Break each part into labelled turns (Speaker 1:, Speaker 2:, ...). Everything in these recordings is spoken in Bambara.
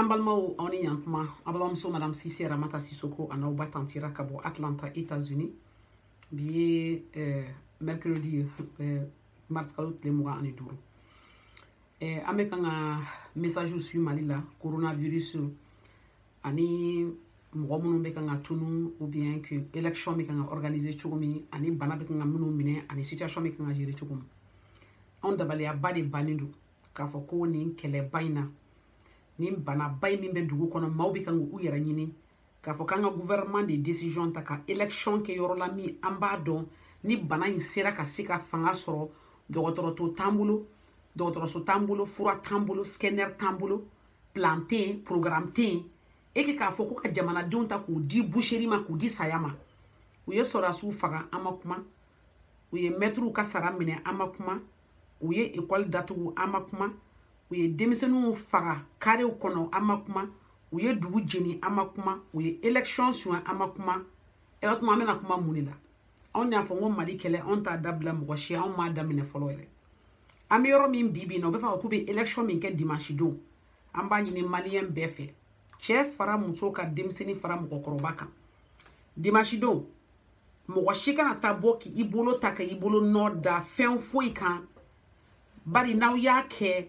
Speaker 1: An balimaw, aw ni ɲantuma. An balimamuso Madame Sise Ramata Sisoko a n'aw ba tantira ka bɔ Atlanta, États-Unis. Bi ye mercredi, mars kalo tile 25. An bɛ kan ka message su Mali la, coronavirus ani mɔgɔ minnu bɛ kan ka tunu, ou bien que élection bɛ kan ka organiser cogo min, ani bana bɛ kan ka minnu minɛ, ani situation bɛ kan ka gérer cogo min. Anw dabaliyaba de bannen don k'a fɔ ko nin kɛlɛba in na, nin banaba in min bɛ dugu kɔnɔ, maaw bɛ kan k'u yɛrɛ ɲini, k'a fɔ k'an ka gouvernement de décision ta ka élection kɛ yɔrɔ la min an b'a dɔn ni bana in sera ka se ka fanga sɔrɔ. Dɔgɔtɔrɔto t'an bolo, dɔgɔtɔrɔso t'an bolo, fura t'an bolo, scanner t'an bolo, plan tɛ yen, programme tɛ yen. E kɛ k'a fɔ ko ka jamanadenw ta k'u di boucherie ma, k'u di saya ma. U ye sɔrɔdasiw faga, an ma kuma. U ye mɛtiriw ka sara minɛ, an ma kuma. U ye ekɔli datugu, an ma kuma. U ye denmisɛnninw faga karew kɔnɔ, an ma kuma. U ye dugu jeni, an ma kuma. U ye élection suɲɛ, an ma kuma. Ɛ, o tuma an bɛna kuma mun de la? Anw y'a fɔ n ko Mali kɛlɛ, anw t'a dabila mɔgɔ si, anw m'a daminɛ fɔlɔ yɛrɛ. An bɛ yɔrɔ min bi bi in na, u bɛ fɛ k'u bɛ élection min kɛ dimanche don, an b'a ɲini malien bɛɛ fɛ, cɛ fara muso ka, denmisɛnnin fara mɔgɔkɔrɔba kan, dimanche don mɔgɔ si kana taa bɔ k'i bolo ta ka i bolo nɔ da fɛn foyi kan. Bari n'aw y'a kɛ,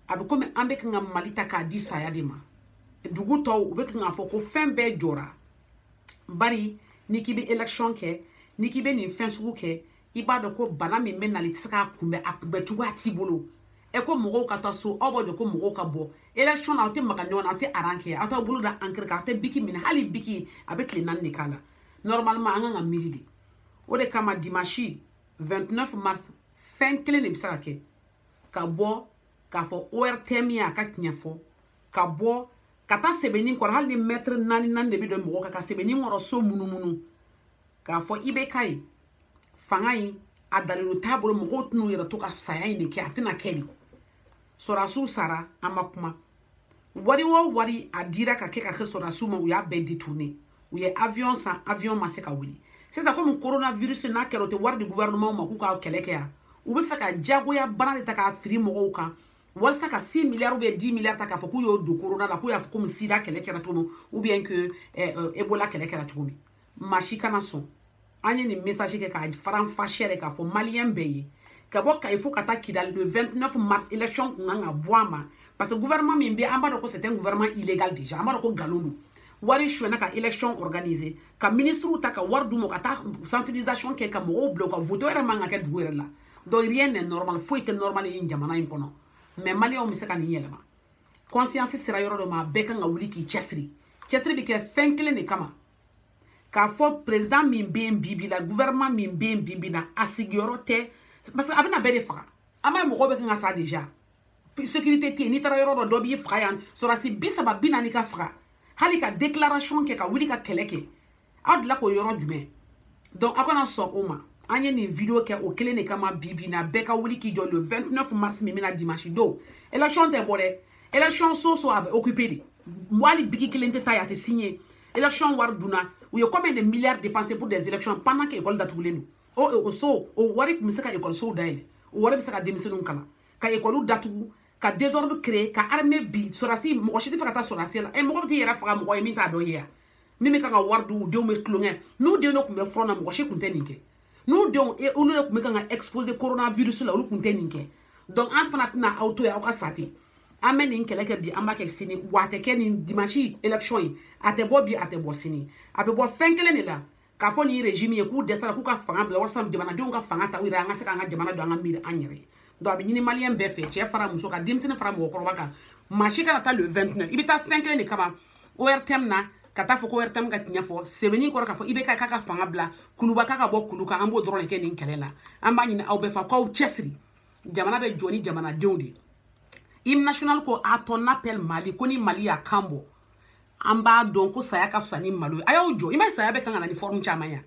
Speaker 1: a bɛ komi an bɛ kan ka Mali ta k'a di saya de ma. Dugu tɔw, u bɛ kan k'a fɔ ko fɛn bɛɛ jɔra. Bari n'i k'i bɛ élection kɛ, n'i k'i bɛ nin fɛn sugu kɛ, i b'a dɔn ko bana min bɛ nali, i tɛ se k'a kunbɛn, a kunbɛn cogoya t'i bolo. Ɛ, ko mɔgɔw ka taa so, aw b'a dɔn ko mɔgɔw ka bɔ élection na, aw tɛ maga ɲɔgɔn na, aw tɛ aran kɛ, aw t'aw bolo da encre kan, aw tɛ biki minɛ. Hali biki, a bɛ tile 4 de k'a la. Normalement, an kan ka miiri de. O de kama dimanche 29 mars, fɛn kelen de bɛ se ka kɛ: ka bɔ k'a fɔ ORTM ye a ka tiɲɛ fɔ, ka bɔ ka taa sɛbɛnni kɔrɔ, hali ni mètre naani naani de bɛ don mɔgɔ kan, ka sɛbɛnni kɔrɔ so munumunu, k'a fɔ IBK ye fanga in a dalilu t'a bolo, mɔgɔw tɛn'u yɛrɛ to ka saya in de kɛ, a tɛna kɛ de. Sɔrɔdasiw sara, an ma kuma. Wari o wari a dira ka kɛ sɔrɔdasiw ma, u y'a bɛɛ détourné. U ye avion san, avion ma se ka wuli. Sisan komi coronavirus n'a kɛra, o tɛ wari di gouvernement ma k'u ka kɛlɛ kɛ yan. U bɛ fɛ ka jagoya bana de ta k'a firi mɔgɔw kan, walasa ka 6 milliards ou bien 10 milliards ta k'a fɔ k'u y'o don corona la, k'u y'a fɔ komi sida kɛlɛ kɛra cogo min, ou bien que Ebola kɛlɛ kɛra cogo min. Maa si kana sɔn. An ye nin message kɛ k'a faranfasiya de, k'a fɔ malien bɛɛ ye, ka bɔ Kayi fo ka taa Kidali, le 29 mars élection kun kan ka bɔ a ma, parce que gouvernement min bɛ, an b'a dɔn ko c'est un gouvernement illégal déjà. An b'a dɔn ko nkalon don. Wari suyɛnna ka élection organiser, ka ministres ta ka wari d'u ma ka taa sensibilisation kɛ, ka mɔgɔw bila u ka voter, o yɛrɛ man ka kɛ dugu yɛrɛ la. Donc rien n'est normal, foyi tɛ normal ye jamana in kɔnɔ. Mais malienw bɛ se ka nin yɛlɛma. Conscience sera yɔrɔ dɔ ma, a bɛɛ kan ka wuli k'i cɛsiri. Cɛsiri bɛ kɛ fɛn kelen de kama: k'a fɔ président min bɛ yen bi bi la, gouvernement min bɛ yen bi bi la, a sigiyɔrɔ tɛ, parce que a bɛna bɛɛ de faga. An b'a ye mɔgɔw bɛ kan ka sa déjà, sécurité tɛ yen. N'i taara yɔrɔ dɔ, dɔ b'i faga yan. Sɔrɔdasi 30, 40 ka faga, hali ka déclaration kɛ ka wuli ka kɛlɛ kɛ, aw dilan k'o yɔrɔ jumɛn? Donc aw kana sɔn o ma. An ye nin vidéo kɛ o kelen de kama bi bi na. Bɛɛ ka wuli k'i jɔ le 29 mars min bɛna dimanche don. Élection tɛ bɔ dɛ. Élection so so a bɛ occupé de, hali biki kelen tɛ taa yen, a tɛ signé. Élection wari dunna. U ye combien de milliards dépensés pour des élections pendant que école datugulen don? O so, o wari tun bɛ se ka école dayɛlɛ, o wari bɛ se ka denmisɛnninw kalan. Ka école datugu, ka désordre créer, ka armée bi sɔrɔdasi, mɔgɔ si tɛ fɛ ka taa sɔrɔdasi la. Ɛ, mɔgɔ bɛ t'i yɛrɛ faga mɔgɔ ye min t'a dɔn ye yan, min bɛ kan ka wari di u denw bɛ tulonkɛ. N'u denw de tun bɛ front na, mɔgɔ si tun tɛ nin kɛ. N'u denw, olu de tun bɛ kan ka exposer coronavirus la, olu tun tɛ nin kɛ. Donc an fana tɛna aw to yen, aw ka sa ten. An bɛ nin kɛlɛ kɛ bi, an b'a kɛ sini. Wa a tɛ kɛ nin dimanche élection ye, a tɛ bɔ bi, a tɛ bɔ sini. A bɛ bɔ fɛn kelen de la: k'a fɔ nin régime ye k'u dɛsɛra, k'u ka fanga bila, walasa jamanadenw ka fanga ta u yɛrɛ, an ka se k'an ka jamana don, an ka miiri an yɛrɛ ye. Donc a bɛ ɲini malien bɛɛ fɛ, cɛ fara muso kan, denmisɛnnin fara mɔgɔkɔrɔba kan, maa si kana taa le 29. I bɛ taa fɛn kelen de kama, ORTM na, ka taa fɔ ko ORTM ka tiɲɛ fɔ sɛbɛnni kɔrɔ, k'a fɔ IBK k'a ka fanga bila, kuluba k'a ka bɔ kulu kan. An b'o dɔrɔn de kɛ nin kɛlɛ la. An b'a ɲini aw bɛɛ fɛ k'aw cɛsiri. Jamana bɛ jɔ ni jamanadenw de. Hymne national ko "à ton appel Mali", ko ni Mali y'a kan bɔ, an b'a dɔn ko saya ka fisa ni malo ye. A y'aw jɔ. I ma ye, saya bɛ kan ka na ni forme caman ye.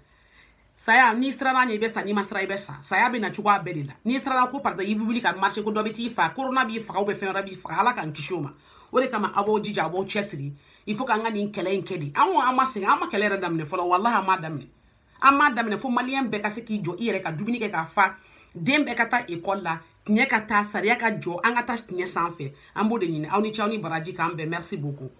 Speaker 1: Saya, n'i siranna ɲɛ, i bɛ sa. N'i ma siran, i bɛ sa. Saya bɛ na cogoya bɛɛ de la. N'i siranna ko par exemple i bɛ wuli ka marcher, ko dɔ bɛ t'i fa, corona b'i faga, ou bien fɛn wɛrɛ b'i faga, Ala k'an kisi o ma. O de kama aw b'aw jija, aw b'aw cɛsiri. Il faut k'an ka nin kɛlɛ in kɛ de. An ko an ma sɛgɛn, an ma kɛlɛ yɛrɛ daminɛ fɔlɔ. Walahi, an m'a daminɛ, an m'a daminɛ. Fo malien bɛɛ ka se k'i jɔ i yɛrɛ ka dumuni kɛ k'a fa. Den bɛɛ ka taa ekɔli la, tiɲɛ ka taa, sariya ka jɔ, an ka taa tiɲɛ sanfɛ. An b'o de ɲini. Aw ni ce, aw ni baraji, k'an bɛn. Merci beaucoup.